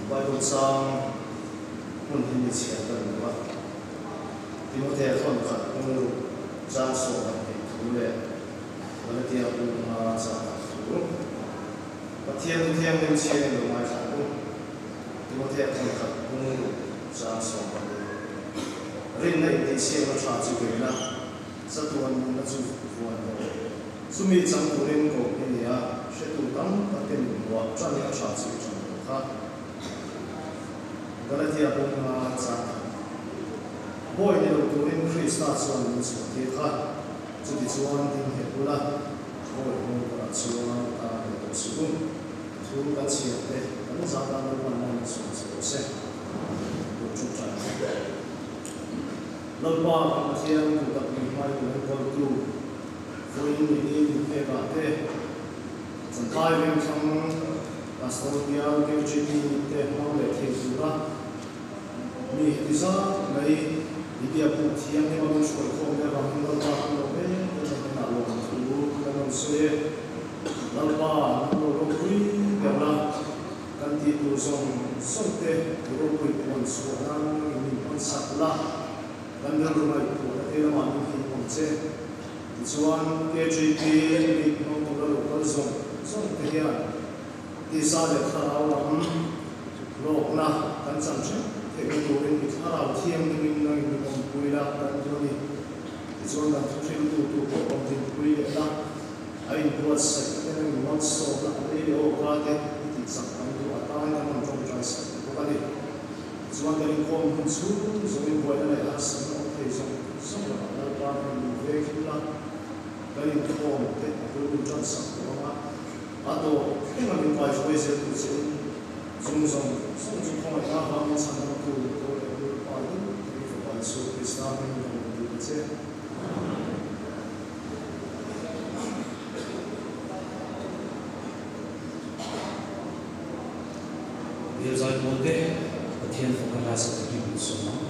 Bible chang hmun hi mi chhiar ka duh a, Timothea thawn khat hmung chang 12 thu leh Galatia bunga chang khat thu. Pathian thu thianghlim chhiarin lo ngaithla ang u. Timothea thawn khat hmung chang 12. Rinna intihsiakna tha chu beihna, chatuan nunna chu vuan rawh. Chumi chang turin koh i ni a, hretu tam takin hmuah ṭan a ṭha chu i ṭan tawh kha. Galatia bunga chang khat. Bawi ni lo turin Krista chuan min chhuah tir kha. Chutichuan ding nghet bula bawi hmawng kawrah chuan tan leh tawh suh u. Thu kan chhiar te kan zat a lalpanna min chhuah che rawh se. Duh ṭum ṭan. Lalpa kan Pathian duh tak min hmaitu enkawltu Vawiin ni hi min pek ah te Champhai Vengthlang Pastor bial KGP te hmang leh thei tura mi heti zat mai India puk thianghlim a min hruai khawm te avangin Lalpa kan lo em em a hnenah lawm thu kan rawn sawi e. Lalpa nan lo ropui ber la, kan tih tur zawng zawng te ropui puan chhuah nan in min hman sak la. Kan rilru ngaihtuahna te lamah min him awm che. Tichuan, KGP meet hmang tura lo kal zawng zawng te hian tisa leh thlarau lam hlawkna kan chan hrep theihna turin i thlarau thianghlimin nangin min awmpui la kan duh a ni. Tichuan, kan thuhriltu tu pawh awm dinpui leh la, a inbuatsaih te nangin malsawmna a lei leh awka te i tihchak kan duh atan kan rawn tawngtai sak ta bawk a ni. Chuan kan inkhawm hun chhung zawngin buaina leh harsatna awm thei zawng zawng lakah Lalpa hian min veng hlim a, kan inkhawm te a bul min tan sak tawh ang a, a tawp thleng a min kaihruai zel tur che in chung zawng zawng chu khawngaihna avangin chhan dam tu tawh leh Lalpa deuh takin Fapa Isua Krista hmingin ka rawn dil a che. Bialzai pawl te Pathian faka hla sak hi min sawm ang.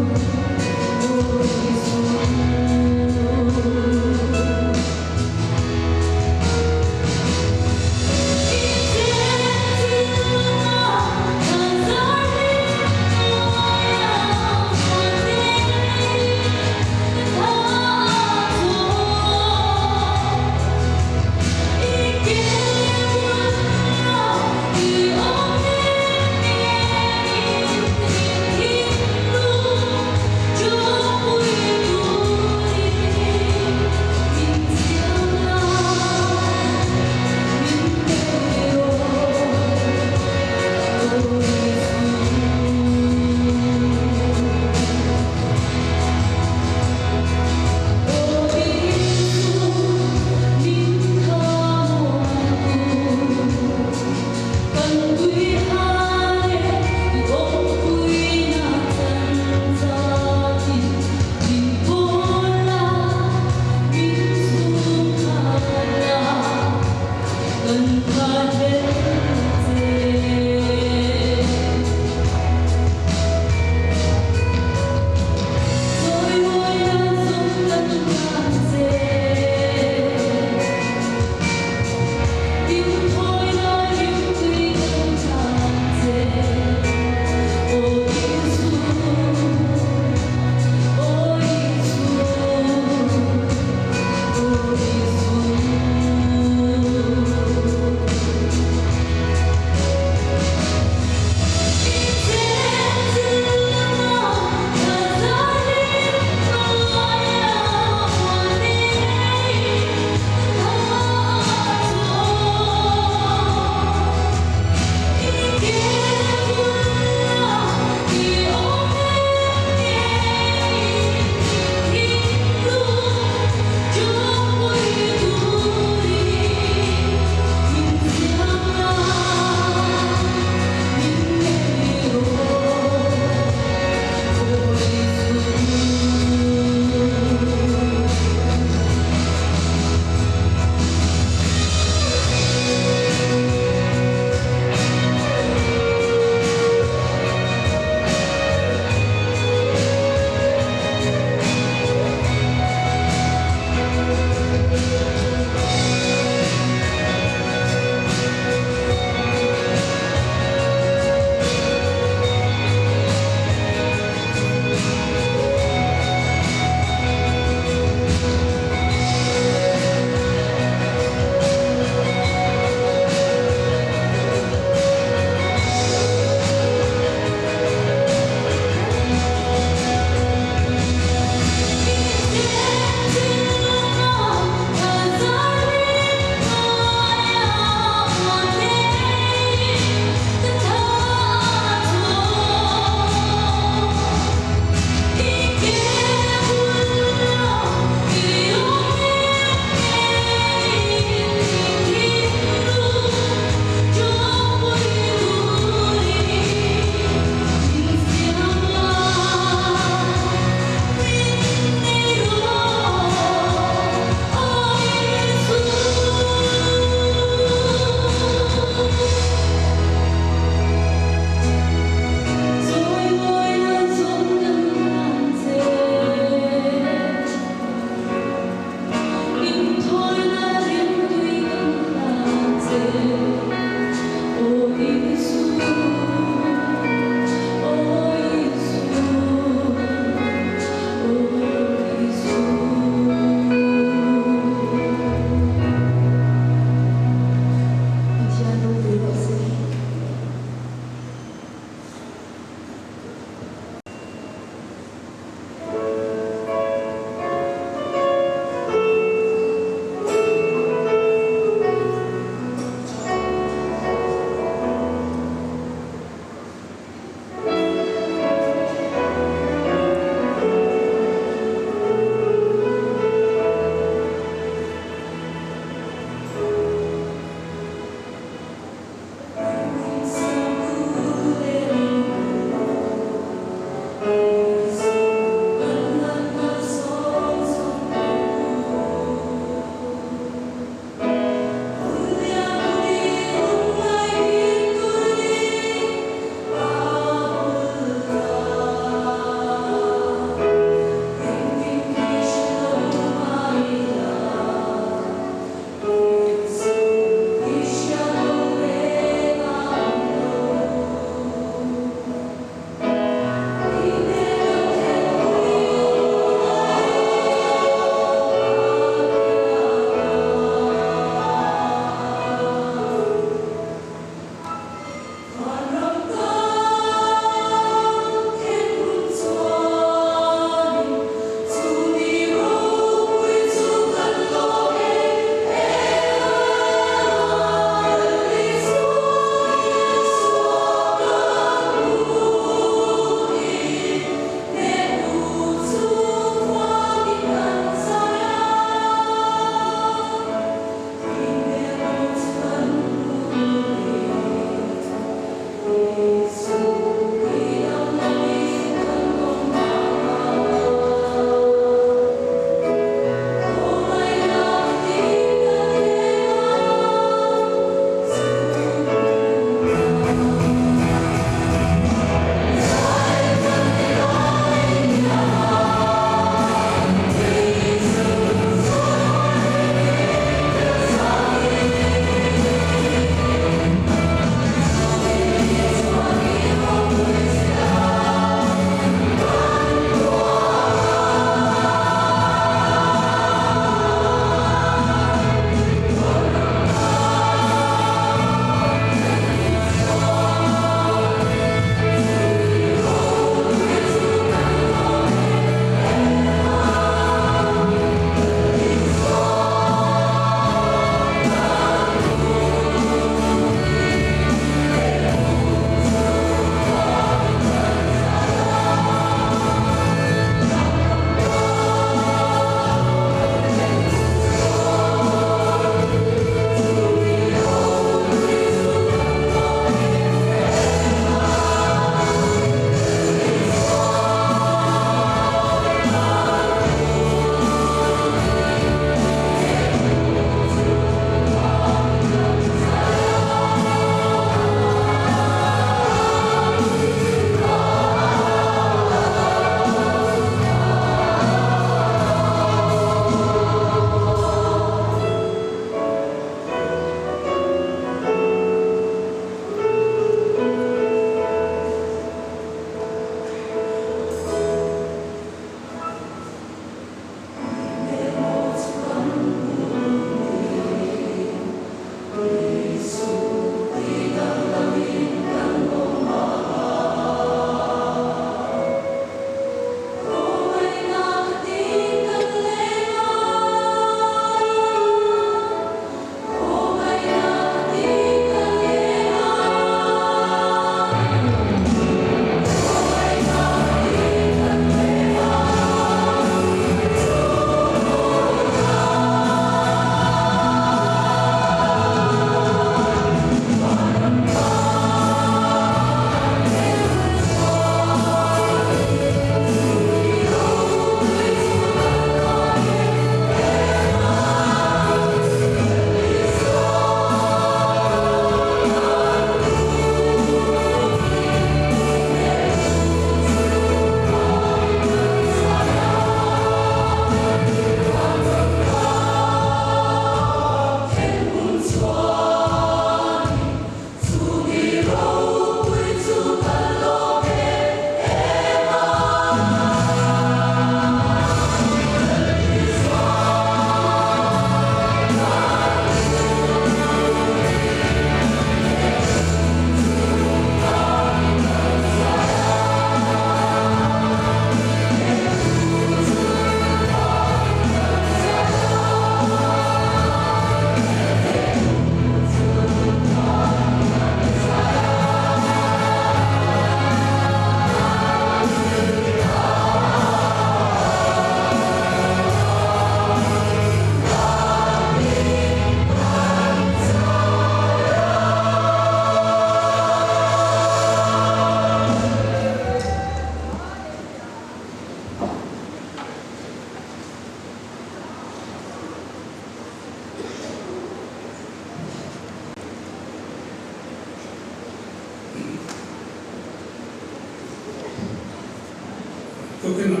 Tukinah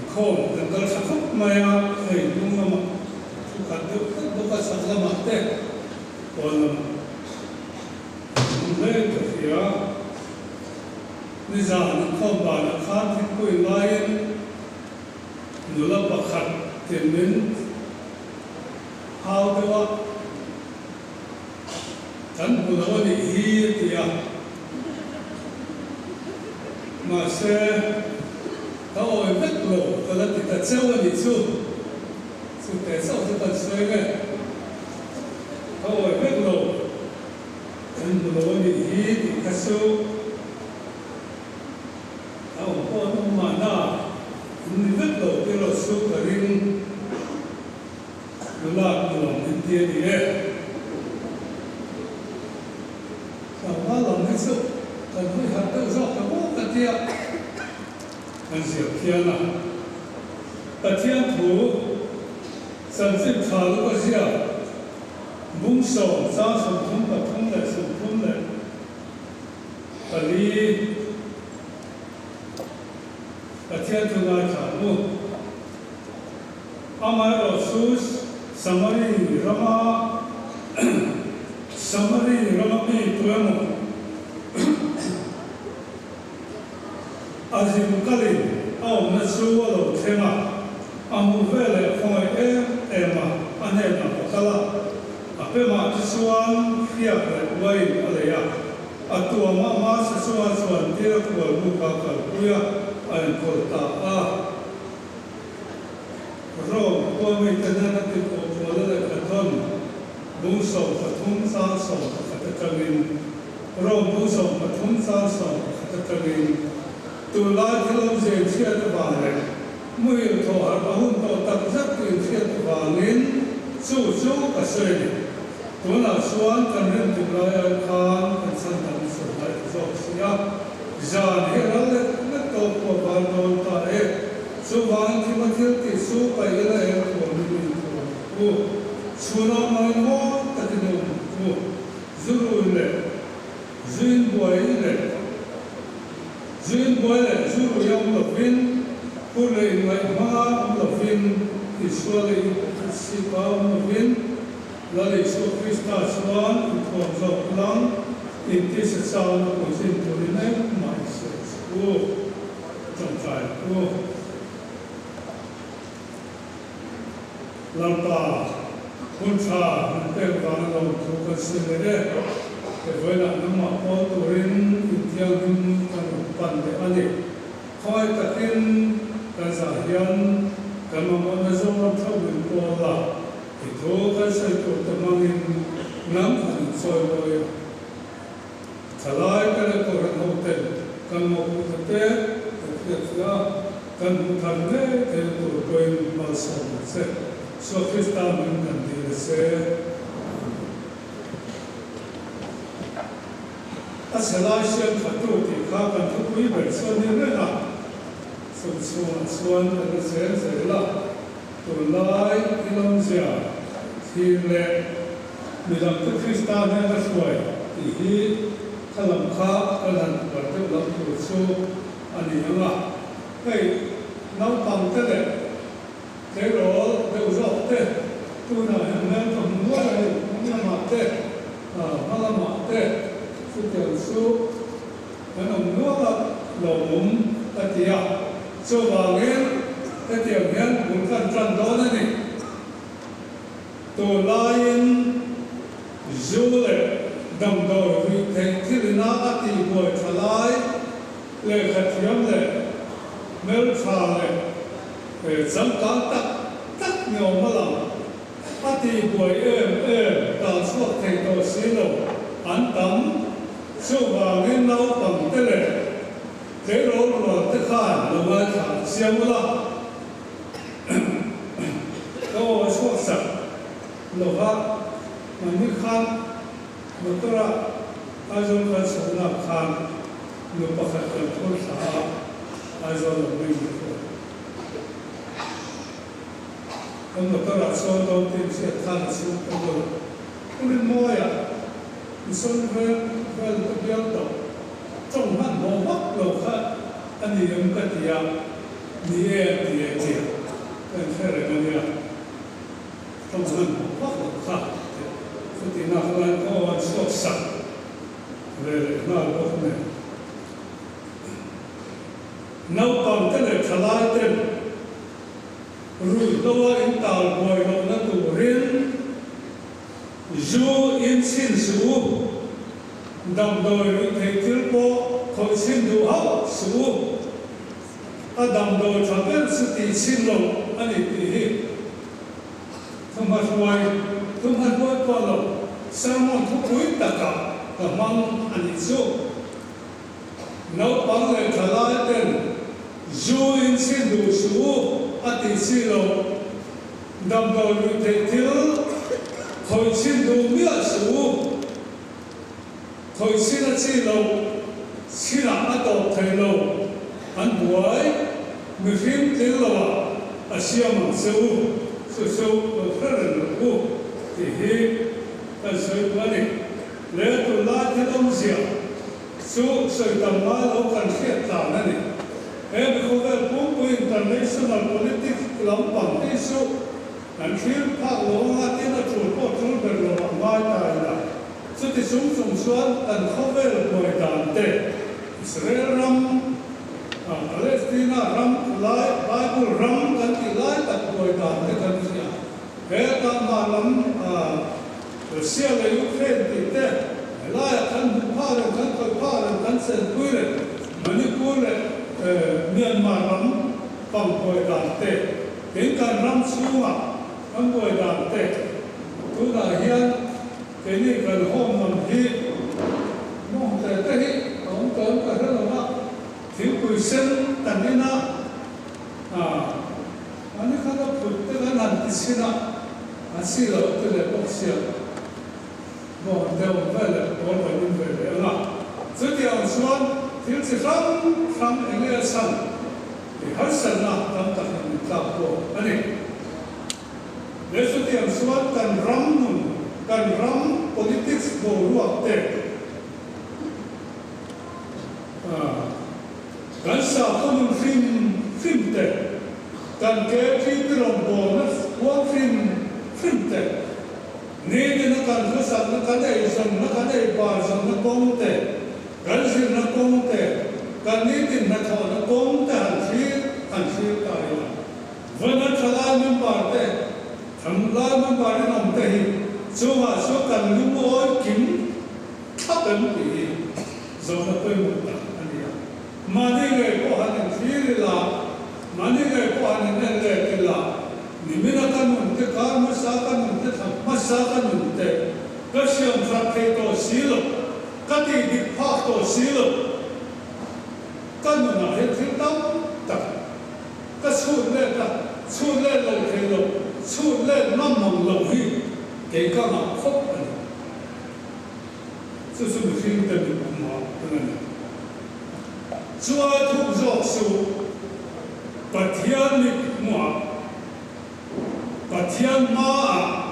inkhawm kan kal tha khawp mai a, hei hnung lamah thu khat deuh hlek bawk a, chhak lamah te pawn lamah an awm hle ka hria. Nizan inkhawm banah khan thingpui laiin nula pakhat tin min hau deuh a. Kan hmu lo a nih hi a ti a. Mahse, ka awi vek lo ka la ti ta cheu a nih chu. Chute chauh chu kan sawi nge? Ka awi vek lo, kan hmu lo a nih hi tih kha chu a awm pawh an awm mahna, an ni vek lo tih erawh chu ka ring. Nula nuam min ti a ni e. Tlangval lam hi chu kan hawi harh deuh zawk ta maw ka tia kan ziak khian a. Pathian thu chanchin tha luka ziak bung sawm chang 33 leh 34. Pathian thu ngaithla ang u. Amaherawhchu, Samari rama Samari rama mi tu emaw a zin kalin a awmna chu a lo thleng a, a hmuh veleh khawngaih em em a, a hnenah va kal a, a pemah te chuan hriak leh uain a lei a, a tuamah hmasa chunga chuan tir a khual buk a kalpui a, a enkawl ta a. Rome khua mite hnena tihpawh puala lehkhathawn bung 13 chang 11 atangin Rome bung 13 chang 11 atangin Tunlai thil awmzia inhriat avang leh muhil thawh harh a hun tawh tak zet tih inhriat avangin chu chu ka sawi a ni. Tunah chuan kan rin tum lai ai khan kan chhan dang sawi lai ta zawk si a, zan hi a ral lek lek tawh pawh a var dawn ta e. Chuvang thima thil tih chu paih ila eng thuamin in thuam ang u. Chhunah mai mawi takin a awm ang u. Zurui leh zuin buai leh zuin buai leh zurui a awm lovin, phur leh inngaih hmanga awm lovin, Isua leh inpawhkhat sipa awm lovin, Lal Isua Krista chuan inthuam zawk lang intisa chang a puitlin turin engmah insiam suh u. Tawngtai u. Lalpa, hun tha min pek vanga lawmthu kan sawi leh e. He vawilah nangmah pawl turin inthianghlim kan rawn pan leh a ni. Khawngaih takin kan zah hian kan mamawhna zawng theuh min pawl la, i thu kan sawi tur te hmangin nang han inchawi mawi ang. Thalai ka leh Kohhran hoten kan mawhphurhna te kan hriatfiah a, kan hmuh thar ngei theihna tur pawhin malsawm ang che. Isua Krista hming kan dil a che. Amen. A chhe lai siam thattu tih kha kan thupui ber chu a ni reng a, chung chhungah chuan kan la zel zel a, tunlai thilawmzia thlir leh Midangte Krista hnena hruai tih hi kha lam kha kan han uar deuh lam tur chu a ni ang a. Hei naupangte leh tleirawl deuh zawk te tunah hian hmel ka hmu nual a hei hnung lamah te hma lamah te chutiang chu kan awm nual a lawmawm ka ti a. Chuvangin hetiang hian bul kan tan dawn a ni. Tunlaiin zu leh damdawi ruih theih thilina a tihbuai tha lai, lehkha thiam leh hmeltha leh changkang tak tak ni awm a lang. A tihbuai em em tan chhuak thei tawh si lo an tam. Chuvangin naupangte leh tleirawl rual te khan lo ngaithla chiang ula. Ka aw a chhuak sak lova, mahni khan motor ah Aizawl kan chhohna khan nu pakhat kan phur thla a, Aizawl lam ring ni pawh kan motor ah chuan dawn team hriat khan a chhung ka bul. Pu Rinmawia, Misawn vel vel ka bial tawh. Ṭawng hmanhmawh vak lo kha a ni em ka ti a, ni e a ti e tia ka inhre reng a nia. Ṭawng hmanhmawh vak lo kha tih chutinak lai ka aw an chhuak sak ve leh nghal bawk nen. Naupangte leh ṭhalaiten ruihhloa intal buai lohna turin zu in chhin suh u. Damdawi ruih theih thil pawh khawih chhin duh hauh suh u. A damdawi tha ber chu tih chhin lo a ni tih hi thumha hruai thumha hruai pawh lo sermon thupui takah ka hmang a nih chu. Naupang leh thalai ten zu in chhin duh suh u a tih chi lo. Damdawi ruih theih thil khawih chhin duh miah suh u. Khawih chhin a chi lo, chhinah a tawp thei lo, an buai, mihring tling loah a siam ang che u, chu chu lo hre reng lo u tih hi kan sawi duh a ni. Le tunlai thil awmzia chu sawi tam ngai lo kan hriat tlan a ni. He mi khawvel pumpui international politics lampang hi chu Kan thlir phak lo anga tin a tul pawh tul ber lo ang ngai ta ila. Chuti chung chung chuan kan khawvel buai dan te, Israel ram, Palestina ram lai, Bible ram kan tih lai tak buai dan te kan hria. He tah lam Russia leh Ukraine tih te, helaiah kan hmuh phah reng, kan khawih phah reng, kan chenpui reng, Manipur leh Myanmar ram pang buai dan te, Tin, kan ram chhungah kan buai dan te tunah hian keini kan home lam hi mawng te te hi a awm tawh em ka hre lo va, thingpui sen kan in a, mahni khan a phut te kan han ti chhin a, a chi loh te leh bawk sia mawng te awm ve leh pawl kan in ve leh ang a, chutiang chuan thil chi hrang hrang eng nge a chhan? I harsatna tam takin min tlak pawh a ni. He chutiang chuan kan ram nun, kan ram politics boruak te, kan sakhaw nun hrim hrim te, kan KTP rawngbawlna huang hrim hrim te, nitina kan khawsakna, kan eizawnna, kan eibarzawnna kawng te, Kan zirna kawng te, kan nitin hnathawhna kawng te han thlir han thlir ta ila. Vawiin tha lai member te, tha lai member rinawm te hi chungah chuan kan lungawi kim thlap em tih hi zawhna pawimawh tak a ni a. Mahni ngei pawh han inthlir ila, mahni ngei pawh han inen let ila, nimina ka nun te, kar hmasa ka nun te, thla hmasa ka nun te ka siam that thei tawh si lo. Ka tih dik phak tawh si lo. Ka nunah hian thil tam tak ka chhut let a, chhut let lo thei lo, chhut let ngam mang lo hi kei ka ngah khawp a ni. Chu chu mihring te mit hmuh ang a ni. Chuai thuk zawk chu Pathian mit hmuh Pathian hmaah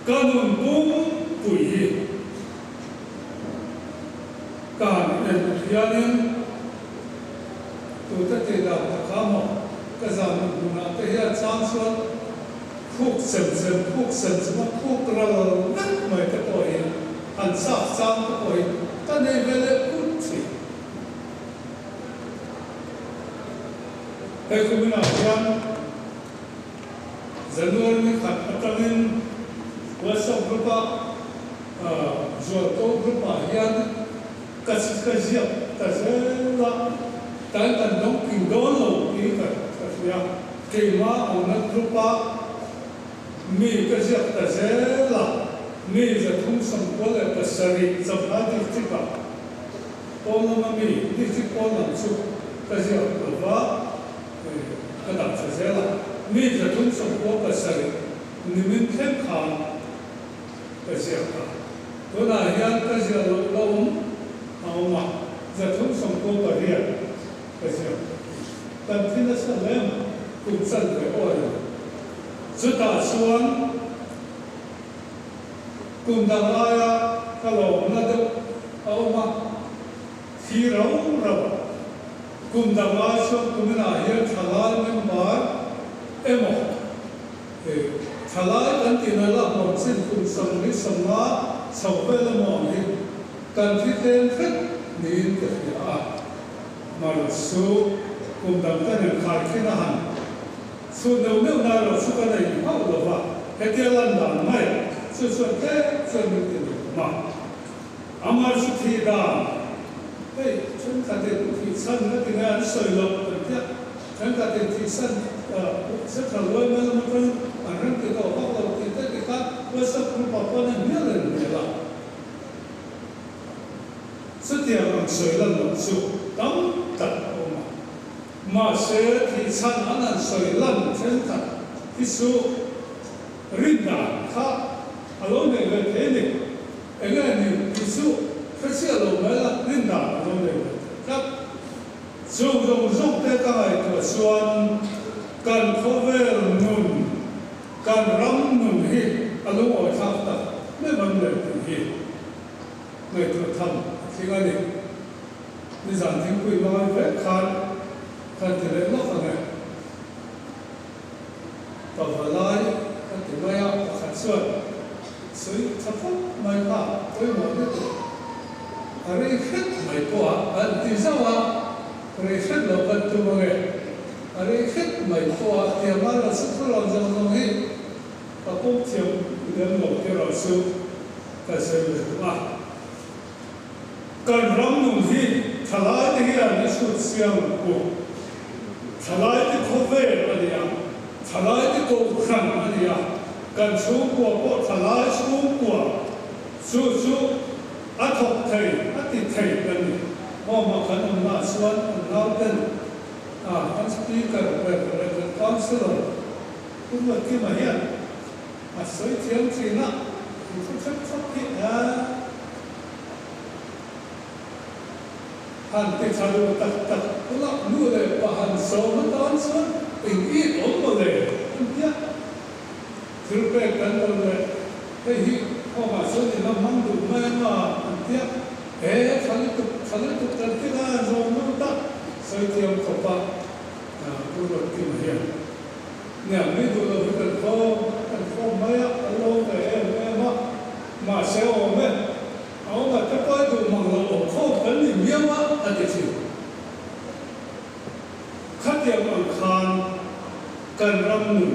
Ka nun pumpui hi ka han en hianin tute tih dan ta kha maw ka zan nun hmunah te hian chang chuan khuk chem chem khuk chem chem a khuk ral vek mai te pawh hi han chak chang te pawh hi ka nei ve leh phut thin. Hei kuminah hian. January ni khat atangin WhatsApp group-a zualko group-ah hian ka ka ziak ta zel a, tan kan dawng ping dawn lo tih ka ka hria. Keimah awmna group-a mi ka ziak ta zel a, mi 397 Champhai District-ah pawn lama mi District pawn lam chu ka ziak lo va. Ka dah tha zel a, mi 397 nimin thleng khan ka ziak a, tunah hian ka ziah loh la awm a awm a, 398 ka ziak. Kan thi nasa hle mai, kum chanve aw a ni. Chutah chuan kum dang aia ka lawmna deuh a awm a. Rau rau ah kum dang ai chuan kumin ah hian thalai member emaw thalai kan tihna la hlawm chin kum 75 chho vel emaw ang hi kan thi tlem hret niin ka hria a. Marawh chu kum dang ka nen khaikhin a han chhut neuh neuh na erawh chu ka nei hauh lo va, hetia lan dan mai chu chuan tlem chuan min ti nuam a. Amar chu thih dan, hei thenkhatin thihchhan na ti nge an sawi loh kan tia, thenkhatin thihchhan Central yma lam atangin an rem ti tawh vak lo tih te ti khan WhatsApp group ah pawh an en mial en hmel a. Chutiang ang sawi lan loh chu tam tak a awm a, mahse thihchhan an han sawi lan thenkhat hi chu rindan kha a lo nei ve thei a ni. Enge ni tih chu hre chiah lo mai la, rindan a lo nei ve thei tlat. Chung zawng zawng te ka ngaihtuah chuan kan khawvel nun, kan ram nun hi a lungawi thlak tak mai ang le tih hi ngaihtuah tham a tling a ni. Nizan thingpui hmangaih vek khan kan ti leh lawk ang e. Ka valai ka ti mai a, pakhat chuan sawi tha khawp mai kha pawimawh lutuk a rei hret mai pawh a an ti zauh a, rei hret loh kan tum ange, a rei hret mai pawh a tiang a la chu thurawn zawng zawng hi ka pawm thiam lem lo erawh chu ka sawi ve duh a. Kan ram nun hi thalaite hian i chhut siam ang u. Thalaite khawvel a ni a, thalaite kohhran a ni a, kan chhungkua pawh thalai chhungkua chu chu a thawk thei, a ti thei kan ni. Home-ah kan awmnaah chuan kan nauten a kan speaker ber leh kan councillor Pu Ruatkima hian A sawi thiam thin a, in thu hrep hrep hi a han ti tha duh tak tak ula, nu leh pa han sawm atan chuan eng it awm maw le an tia. Thil pek kan rawn leh hei hi khawmah chuan i la hmang duh mai anga an tia, he tha lutuk tha lutuk kan ti la an zawm lut a, sawi thiam khawp a Pu Ruatkima hian. Nia, mi duh lo hi kan khawm, kan khawm mai a, kan lo ve em em a, mahse a awm e, a awm a te pawh i duh mang lo awm khawm kan ni miau a, a ti thin. Khatiang ang khan kan ram nun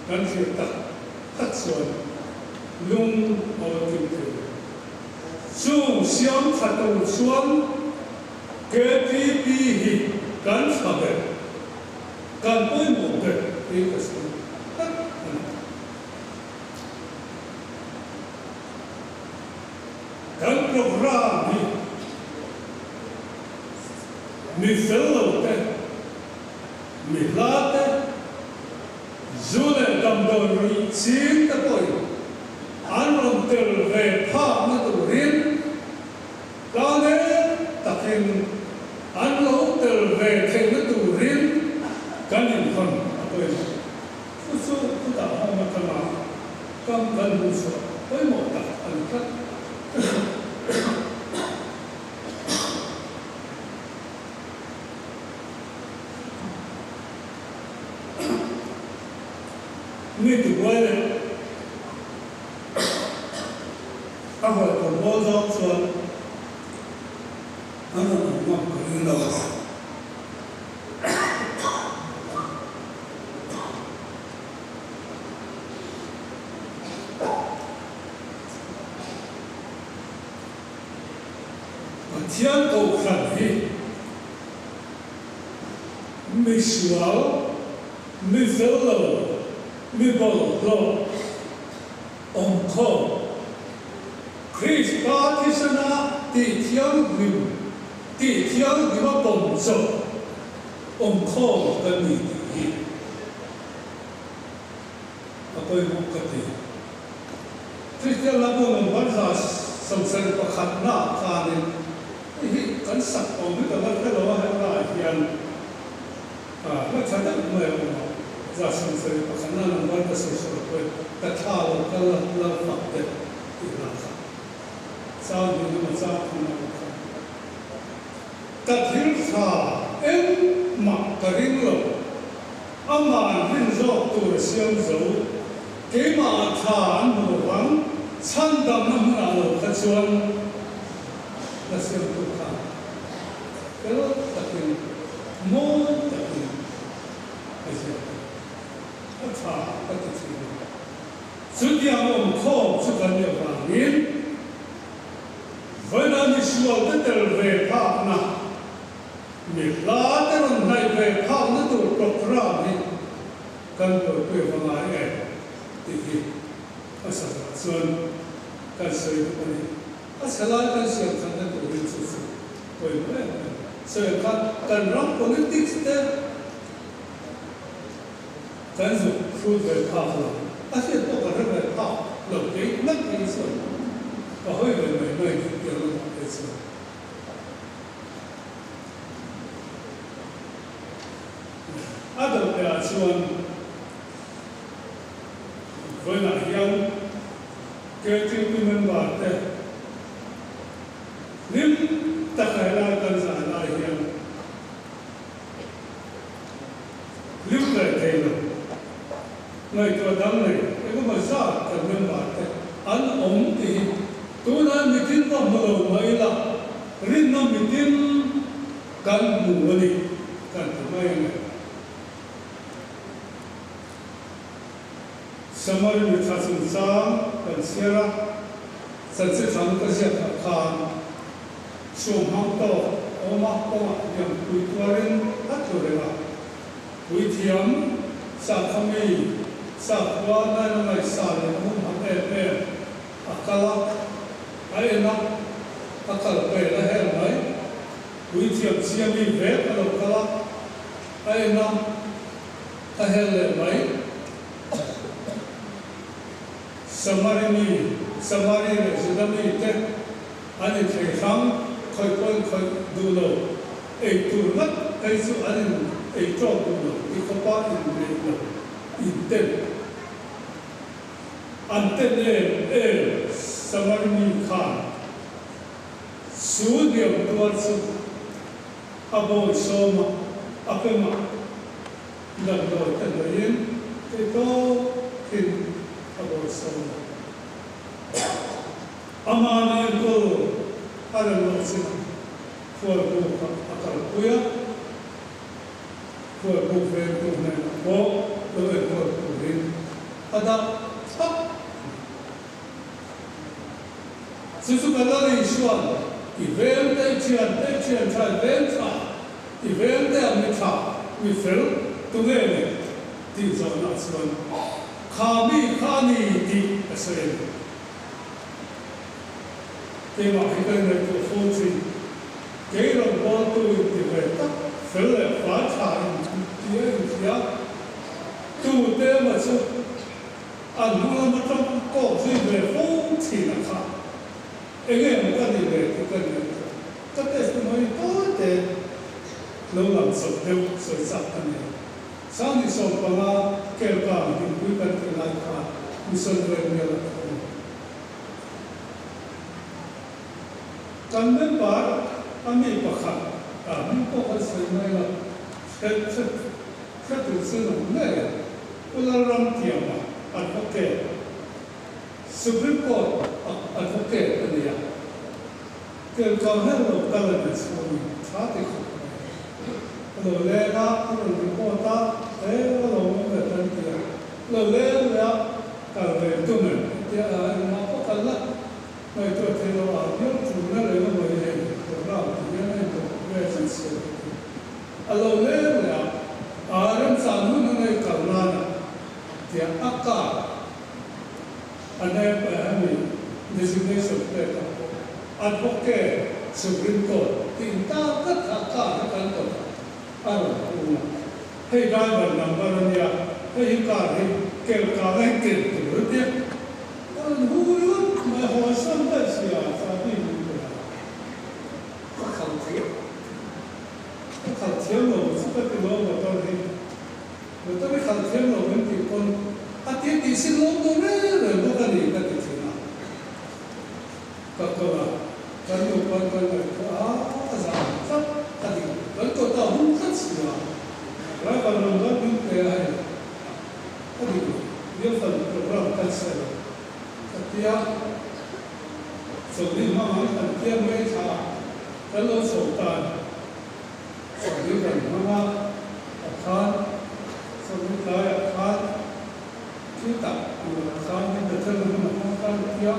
kan thlir tak tak chuan lung a rawn kim thei lo. Chung siam tha tur chuan KTP hi kan tha ber. Kan pawimawh ber hi ka sawi tlat a ni. Kan programme hi mi fel lo te, mi hla te, zu leh damdawi ruih ching te pawhin an rawn tel ve phakna turin Tlanel takin an lo tel ve theihna turin kan inhawn a pawimawh. Chu chu chutah home atanga kam kan hmuh chhuah pawimawh tak a ni tlat. Mi tibuai leh. A huai tur bawl zawng chuan an rawn awm ngam ka ring lo. Pathian Kohhran hi mi sual, mi fel lo, mi bawlhhlawh, Awmkhawm, Krista thisena tihthianghlim, tihthianghlima pawm chawp awmkhawm kan ni tih hi a pawimawh ka ti. Kristian lam awm ban 171 naah khanin hei hi kan sak awm hi ka la hre lo a, helaiah hian Hla tha deuh mai a awm a, 171 na number ka sawi sawi pawhin ka thla lo kal la lo fak deuh tih hla kha chang hnih emaw chang thum emaw kha. Ka thil tha engmah ka ring lo. Amah an rin zawk tur a siam zo. Keimah ah tha an hmu vang chhandamna hmunah lo kha chuan ka siamtu kha fel takin mawi takin a ziak a, a tha ka ti thin a. Chutiang awmkhawm chu kan nih avangin vawiina misualte tel ve phakna, Mi hla te rawn hnaih ve phakna tur programme hi kan buaipui va ngai em tih hi a sakah chuan kan sawi duh a ni. A chhe lai kan siam thatna turin chu chu pawimawh em em. Sawi kha kan ram politics te kan zuk hrut ve phak lo, a hriat pawh kan hre ve phak lo kei ngat phei chuan ka hawi ve mai mai tiang lamah phei chuan. A dawhte ah chuan vawiinah hian KTP member te hlim taka helai kan zai lai hian hlim ve thei lo ngaihtuah dang nei engemaw zat kan member te an awm tih hi tunah mitin va hmu lo mah ila rinna mitin kan hmu a ni kan ti mai a ni. Samari mitha chungchang kan chhiar a, chanchin thang ka ziak ah khan suamhmang tawk awma kawngah hian pui tuarin a tlu reng a, puithiam sakhawmi sakhua naina ngaihsa leh humham em em a kal a, a en a, a kal pel a hel mai. Puithiam siami vek a lo kal a, a en a, a hel leh mai. Samari mi, Samari leh Juda mi te an inthei hrang, khawih pawh in khawih duh lo, ei tur ngat phei chu an in ei tawk duh lo ti khawpa inneih lo, inten. An ten em em Samari mi khan su hliam tuar chu a bawi sawm a, a pem a, damdawi te hnawihin tei tawkin a bawi sawm a. Amah na enkawl a rem loh chinah khualbuk ah a kalpui a. Khualbuk vengtu hnenah pawh lo enkawl turin a dah thlap a ni. Chu chu ka la rei chuan i veng te i thian te i thian tha i veng tha i veng te ang mi tha mi fel tunge ni tih zawhna chuan kha mi kha a ni tih ka sawi a ni. Keimah hi ka ingaihtuah fo thin. Kei rawngbawltu in ti ve tak fel leh fai tha in ti a inhria. Tu te emaw chu an hnung lam atang kawk zui ve fo thin a kha. Enge maw ka nih ve tih ka ingaihtuah. Ka testimony tawi te lo lang chawp deuh sawi chak ka nei. Sangni 15 Kelkang Hlimpui kan tih lai kha Mission Veng Bial a thawk a ni. Kan member a mi pakhat a hming pawh kan sawi mai lo, hre hre hre tur chu an awm ngei a, Pu Lalramtiama Advocate, Supreme Court Advocate a ni a, Kelkang hian lo kal a ni chhungin tha ti khawp mai. A lo leng a, a rawn report a, he a lo awm ve tan ti a, lo leng leh a, kal ve tum em tia a engmah pawh kal la ngaihtuah thei lo a, bial tulna reng a mawi hei program ti hian a inrawh ve tlat si a ti. A lo leng leh a, a remchang hun a ngei kal nana tia a car a nep a hemi designation plate ah pawh Advocate Supreme Court tih in tar tlat kha car hi kan kawt a rawn hung a, hei driver number a nia, hei hi car hi kel kang a ken tur a tia a rawn hung ringawt mai, haw sawn daih sia chahbi min pe a, ka khalh thiam ka khalh thiam lo chu ka ti lo motor hi. Motor i khalh thiam lo min tih pawn a tir tih sin lo tur reng reng bawk a ni ka ti thin a. Ka kawr a, kan nupa kan ngaihtuah a, a zah ang tlat. hre lo. Ka tia, Chawlhni hmang an kan tia mai thla kan lo chho tan. Chawlhni kan hmang a, a khan chawlhni tlaiah khan khitah tur khan hi Bethel hmun a hmang khan a tia,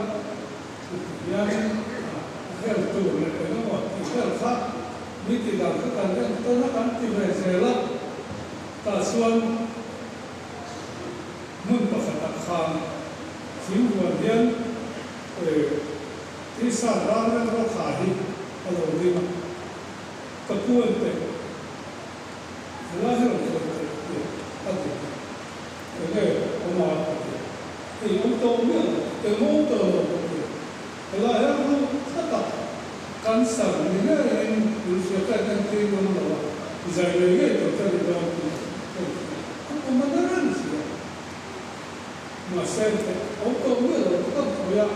chuti hianin a hel tur leh eng emaw tih vel kha mi tih dan kha kan en tawn a, kan ti ve zel a, tah chuan hmun pakhatah khan thinghuan hian tisa ral reng rawkha hi a lo ding a. Ka puan teh, helai hi rawn sawi teh tih a dik a, enge awm a ka ti a, eng awm tawh miah lo, eng awm tawh lo ka ti a, helai hian ru thlata cancer ni ngeiin min hria ka en entir ngam lo a, zai ngei ngei tur ka ni dawn tih ka inhria, ka pawm a na reng si a, mahse teh awm tawh miah lo ka khawih a,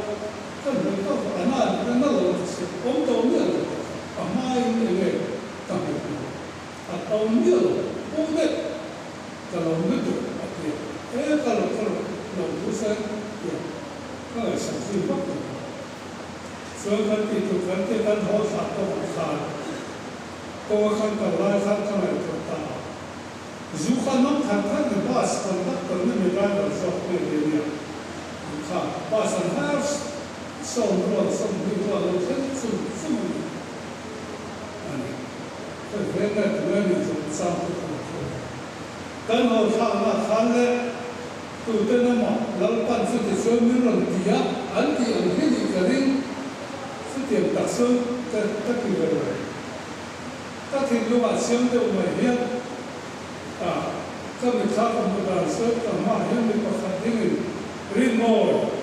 Ka hmuh tawk a na ka na lo ti si, awm tawh miah lo a hmain enge ka hmuh tur a awm miah lo, pu deuh ka lo lutuk a ti a, e ka lo ka lo lo thu se ti a, ka ngaihsak zui vak lo a. Chuan kan tih tur kan ti kan haw thlah tawk ang khan kawnga kan kal lai khan ka ngaihtuah ta a, Zu kha nam thar thar ni bus conductor na mi driver zawk nge ve nia tih kha bus an har sawm rual 20 rual lo thleng chum chum a ni a ni. Ka veng nge tu nge nih zawh chang chu ka lo hre lo. Kan haw thlakna khan leh tute emaw Lalpan chuti chuan min rawn ti a an tih ang hi nih ka ring chutiang tak chuan ka ka ti ve lo. Ka thinlungah siam deuh mai hian a ka mitthla ka hmu dan chuan ka hmaah hian mi pakhat dingin rinmawi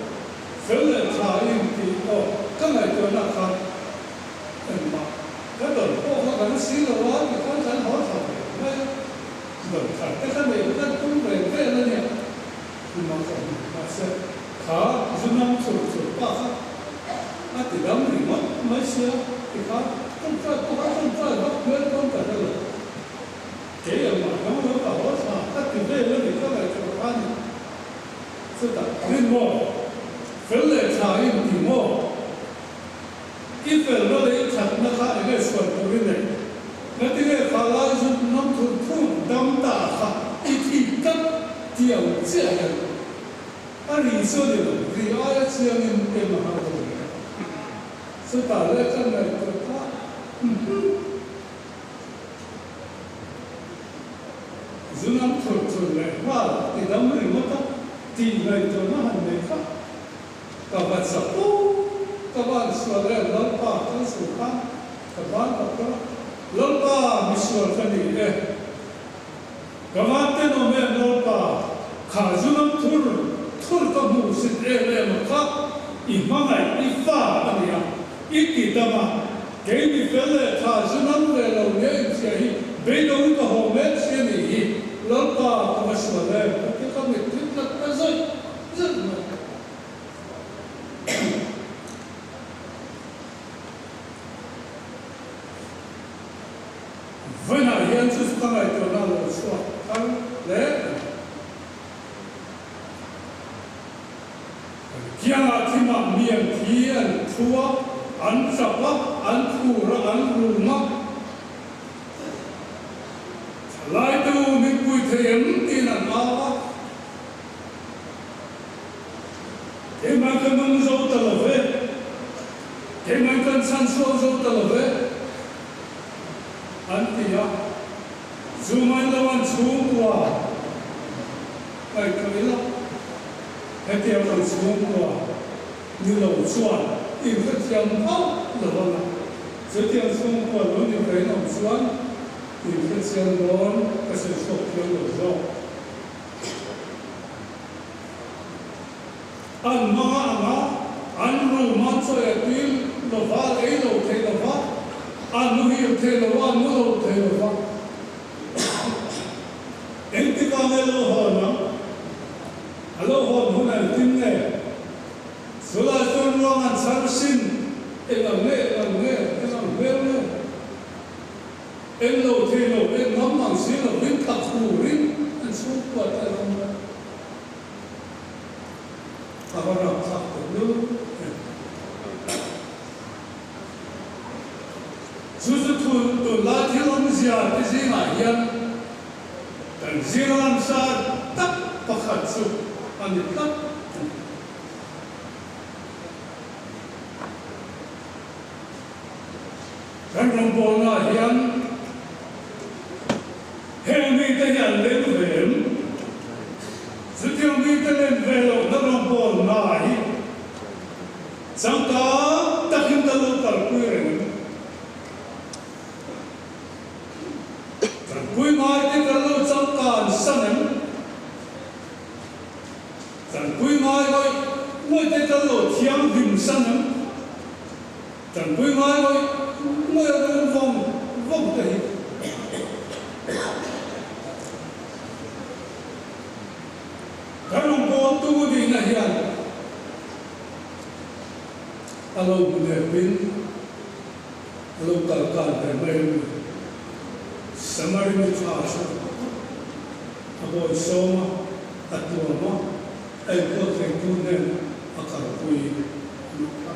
fel leh tha in tih aw ka ngaihtuahna kha engmah ka dawn pawh kha ka na si lo a ti khan kan haw thla ve mai a, dawn thar te kha neih kan tum ve vel a nia engmah ka hmu mahse kha zu nam chur chur pa kha A ti dam ringawt mai sia ti kha tawngtai pawh kha tawngtai vak hmel pawn ka hre lo. Kei engmah dang lo ka haw thla ka ti vel a ni ka ngaihtuah kha ni. Chutah rin maw? Fel leh tha in ti maw? I felna leh i thatna kha enge sual tur i nei? Ngatinge kha lai zu nam thur thur dam ta kha i thi tlat ti ang chiah hian A ri chu a ni lo, ri aia chiangin em a har lo hle. Chutah leh ka ngaihtuah ta, Uhmm. Zu nam thur thur leh nghal ti dam ringawt a tih ngaihtuahna han nei kha ka va chak u, ka van sual em Lalpa kan suh khan ka van ka phawrh a, Lalpa misual ka ni e. Ka van tenawm em Lalpa, kha zu lam thur thur ka hmuh sit em em a kha, i hmangaih i fa a ni a, i ti dam a, kei mi fel leh tha zu lam ve lo nia inchhia hi beidawng ka haw mek si a nih hi, Lalpa ka va sual em ka ti ka mitthi tlat ta zawih zawih mai. Vawiinah hian chu chu ka ngaihtuahna a lo chhuak thar hle a ni. Kan kiangah thimah mi an thi, an thu a, an chap a, an phur a, an rum a. Thalai tu min pui thei em tiin an au a. Keimah ka nung zo ta lo ve, keimah kan chhanchhuak zo ta lo ve. An ti a, zu man lo an chhungkua ngaihtuah ila, hetiang kan chhungkua ni lo chuan inhrethiam hauh lo ang a, chutiang chhungkua lo ni ve in awm chuan inhrethiam dawn ka sawi chhuak thiam lo zawk. An hmanga ang a, an room a chawi a tui lova, ei lo thei lova, an muhil thei lo a, an mu lo thei lova. Engtikah nge lo hawn ang? A lo hawn hun a engtin nge? Chulai chuan ruang an chhar sin, eng ang nge, eng ang nge, eng ang hmel nge? En lo thei lo, en ngam ang si lovin thla khurin an chhungkua te an awm a. A va rapthlak teh lul em. Chu chu tunlai thil awmzia te zingah hian kan zing langsar tak pakhat chu a ni tlat a ni. Kan rawngbawlnaah hian heng mite hi an leng ve em? Chutiang mite len ve lohna rawngbawlnaah hi changkang takin ka lo kalpui reng em? Tanpui ngaite kan lo changkan san em? Tanpui ngai ngawih ngawihte kan lo thianghlim san em? Tanpui ngai ngawih ngawih a rum vawng vawng te hi. Kan rawngbawltu nihna hian a lo hmu nepin a lo kal kan ve mai a ni. Samari mi tha chu a bawisawm a, a tuam a, a enkawl theitu nen a kalpui a nih kha.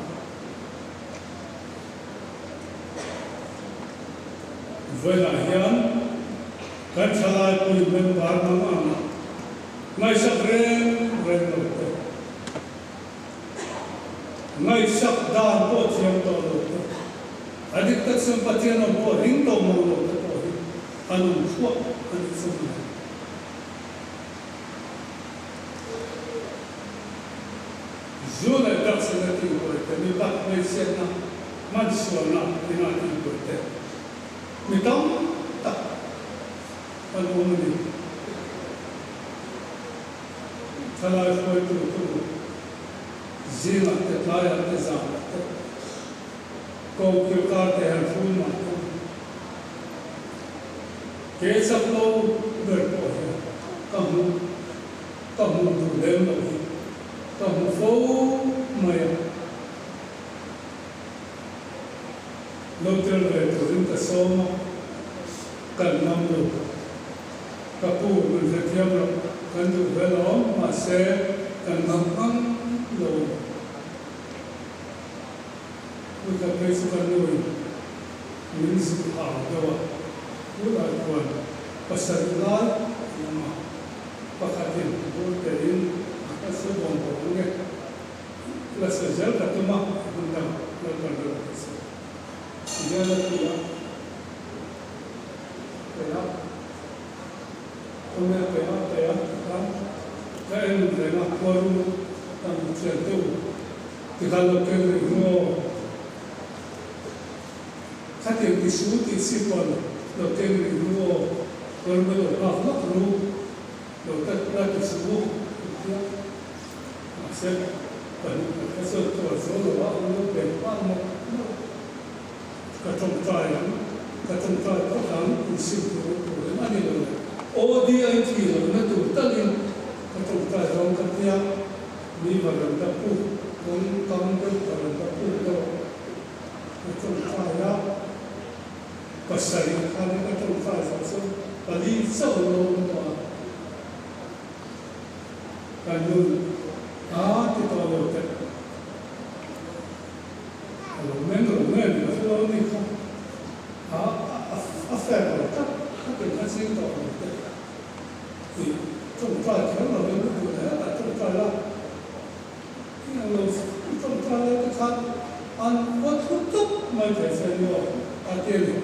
Vawiinah hian kan thalaipui member hmang ang ngaihsak reng reng lo te, ngaihsak dan pawh thiam tawh lo te, a dik tak chuan Pathian awm pawh ring tawh mang lo te pawh hi an awm thluah a nih chu mai. Zu leh drugs in a tihbuai te, mipat hmeichhiatna, hmansualna in a tihbuai te mi tam tak an awm a ni. Thalai hruaitu tu zingah te, tlaiah te, zanah te, kawngkir kar te han hrul mah te, ke chak lo ber pawh hian ka hmuh ka hmuh duh lem loh hi ka hmu fo mai a. Lo tel ve turin ka sawm a, kan ngam lo. Ka pu min hrethiam loh kan duh ve lawm, mahse kan ngam ngang lo a ni. Pu ka phei chu ka nuin min zuk hau deuh a, tunah chuan pasarih lai an awm a, pakhatin bur tein a ka chu bawng bawk ang e, la sawi zel ka tum a, hmun dang lo kan rem ta che. Tihian a ti a, Peih a, kawng e a peih a, peih a ti khan ka en reng a, khuaru tam thian deuh Tikhan lo keng rih ru aw. Khatiang ti su tih si pawn lo keng rih ru aw. Kawrme lo nghak lawk ru. Lo ta la ti su u tih hian. Mahse, pahnih khat kha chuan tuar zo lo a an lo pek nghal mawlh mawlh. Ka tawngtai ang, ka tawngtai phawt ang insim tur turin a ni lo le. ODIT lohna tur talin ka tawngtai dawn ka tia. Mi varanda puk kawng kam deuh varanda puk deuh a tawngtai a, pasarih khanin a tawngtai zawh chu pali chauh an lo awm tawh a, kan nun a ti tawh lo teh a lo meng lo nge ni ka hre lo a ni kha a a fair lo tlat khatin kha ching tawh lo teh. Tih tawngtai kher lo in a duh leh a tawngtai la, i ang lo i tawngtai lai te khan an va thu tawp mai thei che ni aw a ti a ni.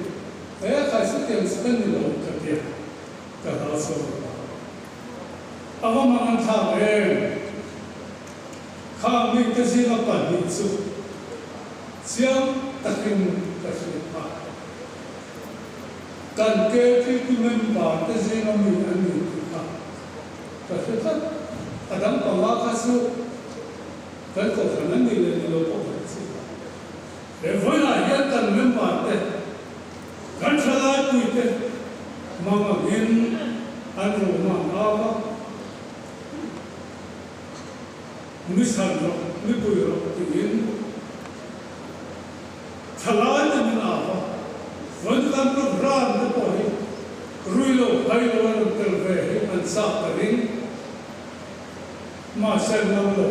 He a khai chutiang chu ka ni lo ka ti a, ka hlau chhuak lo a. A va mang an thlak em? Khang mite zinga pahnih chu chiang takin ka hriat phah. Kan KTP member te zinga mi an ni tih kha ka hre tlat. A dang panga kha chu kan kohhran an nih leh ni lo pawh kan chhi. He vawilah hian kan member te, kan thalaipui te mang angin an rawm a ang au a, mi chhan rawh, mi pui rawh tiin, Thalai te min au a, vawiin program te pawh hi rui lo phai lo a rawn tel ve hi an chak ka ring. Mahse an ngam lo.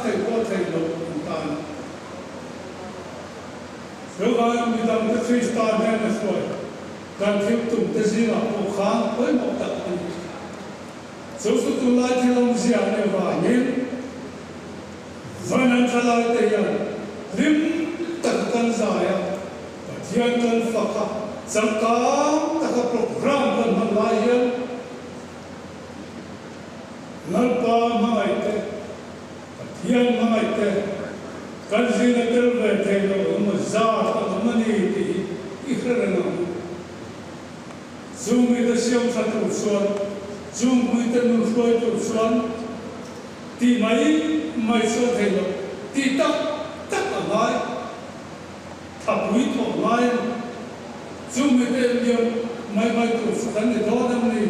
theih pawh theih loh an tan. Chuvangin midangte Krista hnena hruai kan thil tumte zingah pawh khan pawimawh tak a ni. Chu chu tunlai thil awmzia a nih avangin vawiin an thalaite hian hlim taka kan zai a, Pathian kan fak a, changkang taka program kan hman lai hian Lalpa hmangaihte, Pathian hmangaihte kan zina tel ve thei lo emaw zat a awm a ni tih hi i hre reng ang u. Chung mite siam tha tur chuan, chung puite nun hruai tur chuan tih mai mai chu a thei lo, tih tak tak a ngai, thapui thawh ngai a ni. Chung mite enliam mai mai tur chu kan ni dawn em ni?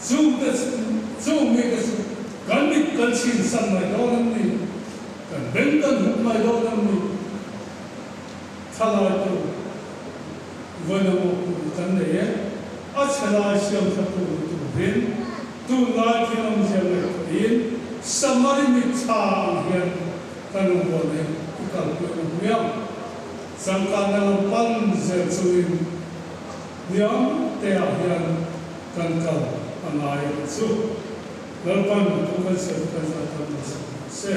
Chungte chu, chung mite chu kan mit kan chhin san mai dawn em ni? Kan beng kan hup mai dawn em ni? Thlalai tur. Vawiin pawh kum kan nei e, a chhe lai siam tha tu ni turin tunlai thil awmzia ngaihtuahin Samari mitthla ang hian kan rawngbawlna hi i kalpui ang hmiang. Changkanna lam pan zel chungin hniam te ah hian kan kal a ngai ang chu. Lalpan thu kan sawi chu kan zah tam nasa se.